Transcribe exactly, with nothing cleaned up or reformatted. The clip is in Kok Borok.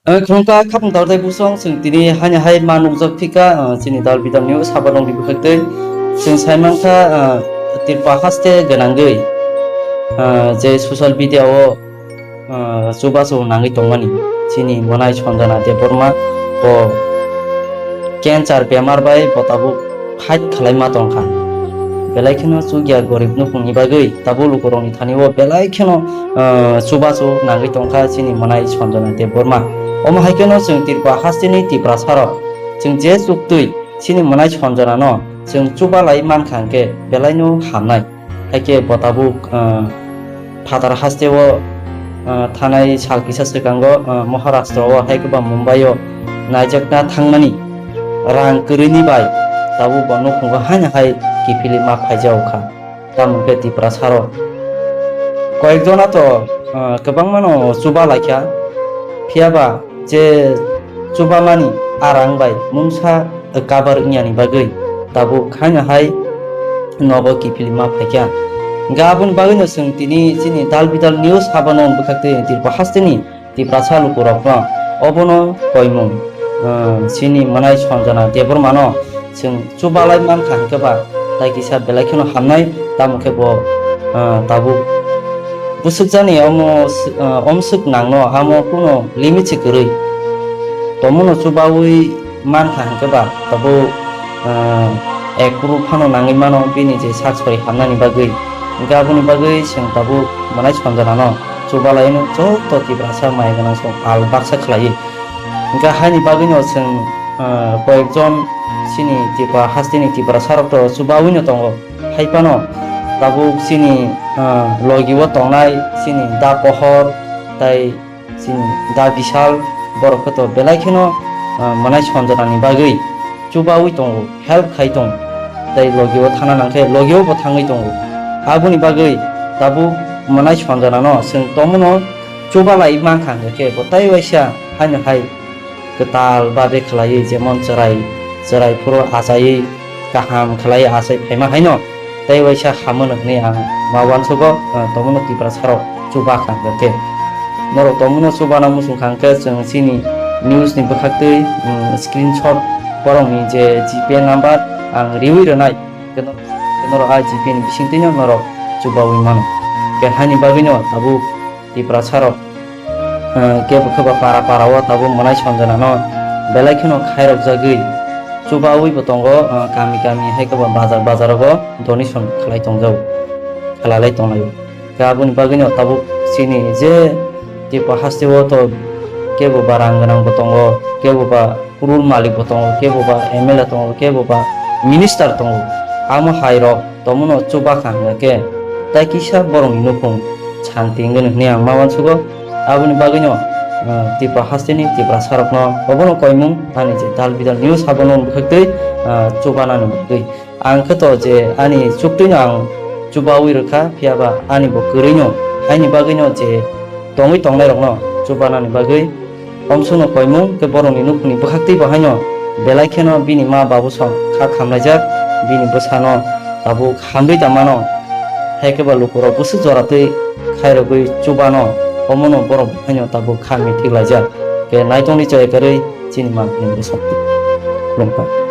Ang khulumkha khapang tawrtai busong, chwng tini haino hai ma nukjak phika, ah, chini dal bidal news habar nokni bwkhak twi. Chwng sai mankha, ah, Tripura haste gwnangwi, ah, je social media o, ah, chubachu nangwi tongmani chini mwnai Sanjana Debbarma bo cancer bemar bai bo tabuk fight khwlaima tongkha. Belai kheno chukya gorib nukhungni bagwi tabuk lukurokni thani o belai kheno, ah, chubachu nangwi tongkha chini mwnai Sanjana Debbarma. Omo hai kheno chwng Tripura hasteni Tiprasarok chwng je chuktwi chini mwnai Sanjanano chwng chubalai mankha hwnkhe belaino hamnai. Haikhe bo tabuk, ah, phatar hasteo, ah, thanai sal kisa swkango, ah, Maharashtra o haikhe ba Mumbai o naijakna thangmani rang kwrwini bai tabuk bo nukhungo haino hai kiphilwi ma phaijago kha. Tamo khe Tiprasarok koyekjona to, ah, kwbangmano chuba laikha, phiyaba je chubamani a rang bai mungsa cover wngyani bagwi tabuk haino hai nogo kiphilwi ma phaikha. Hwnkhe aboni bagwino chwng tini chini dal bidal news haborno bwkhaktwi Tripura hasteni Tiprasa lukurokno obono koimung, ah, chini mwnai Sanjana Debbarmano chwng chubalai mankha hwnkhe ba tai kisa belai kheno hamnai, tamo khe bo, ah, tabuk bwswkjani omo s-, ah, omswk nangno amo kuno limit se kwrwi. Tomono chubaui mankha hwnkhe ba tabuk, ah, ek kuru phano nangwi mano bini je sak sori hamnani bagwi. Hwnkhe aboni bagwi chwng tabuk mwnai Sanjanano chubalaino joto Tiprasa maya gwnang song pal baksa khlaiwi. Hwnkhe haini bagwino chwng, ah, koyekjon chini Tripura hasteni Tiprasarok to chubawino tongo. Hai phano tabuk chini, ah, logi o tongnai chini Da Pohor tai chini Da Bishal borok khe to belai kheno, ah, mwnai Sanjanani bagwi chubaui tongo, help khai tongo. Tai logi o thana nangkhe logi o bo thangwi tongo. Aboni bagwi tabuk mwnai Sanjanano chwng tomono chubalai mankha hwnkhe bo tai waisa haino hai kwtal babe khlaiwi, jemon chwrai, chwrai phuru achaiwi kaham khlaiwi achai phaima haino tei waisa hamono hwnwi ang ma uansugo, ah, tomono Tiprasarok chubakha hwnkhe. Norok tomono chubana muchungkha hwnkhe chwng chini news ni bwkhaktwi, um, screenshot borokni je G P number ang riwi rwnai, norok a G P ni bisingtwino norok chubawi mano. Khe haini bagwino tabuk Tiprasarok, ah, kebo khe ba para para o tabuk mwnai Sanjanano belai kheno khairokjagwi chubawi bo tongo, ah, kami kami hai khe ba bazar bazar o donation khlai tongjago, khlailai tonglaio. Khe aboni bagwino tabuk chini je Tripura hasteo to kebo ba rang gwnang bo tongo, kebo ba kurul malik bo tongo, kebo ba M L A tongo, kebo ba minister tongo. Amo hai rok tomono chubakha hwnkhe tai kisa borokni nukhung santi wngwi hwnwi ang ma uansugo. Aboni bagwino, ah, Tripura hasteni Tiprasarokno obono koimung ani je dal bidal news habono bwkhaktwi, ah, chubanani bagwi. Ang khe to je ani chuktwino ang chubawi rwkha, phiyaba ani bo kwrwino haini bagwino je tongwi tongnairokno chubanani bagwi omsukno koimung tei borokni nukhungni bwkhaktwi bo haino belai kheno bini ma babu song kha khamlaijak, bini bwsano tabuk hamrwi tangmano, hai khe ba lukurok bwswk joratwi khairogwi chubano, omono borok bo haino tabuk kha mithik laijak. Khe naitongdi chaya kwrwi chini ma bini bwsakti. Khulumkha.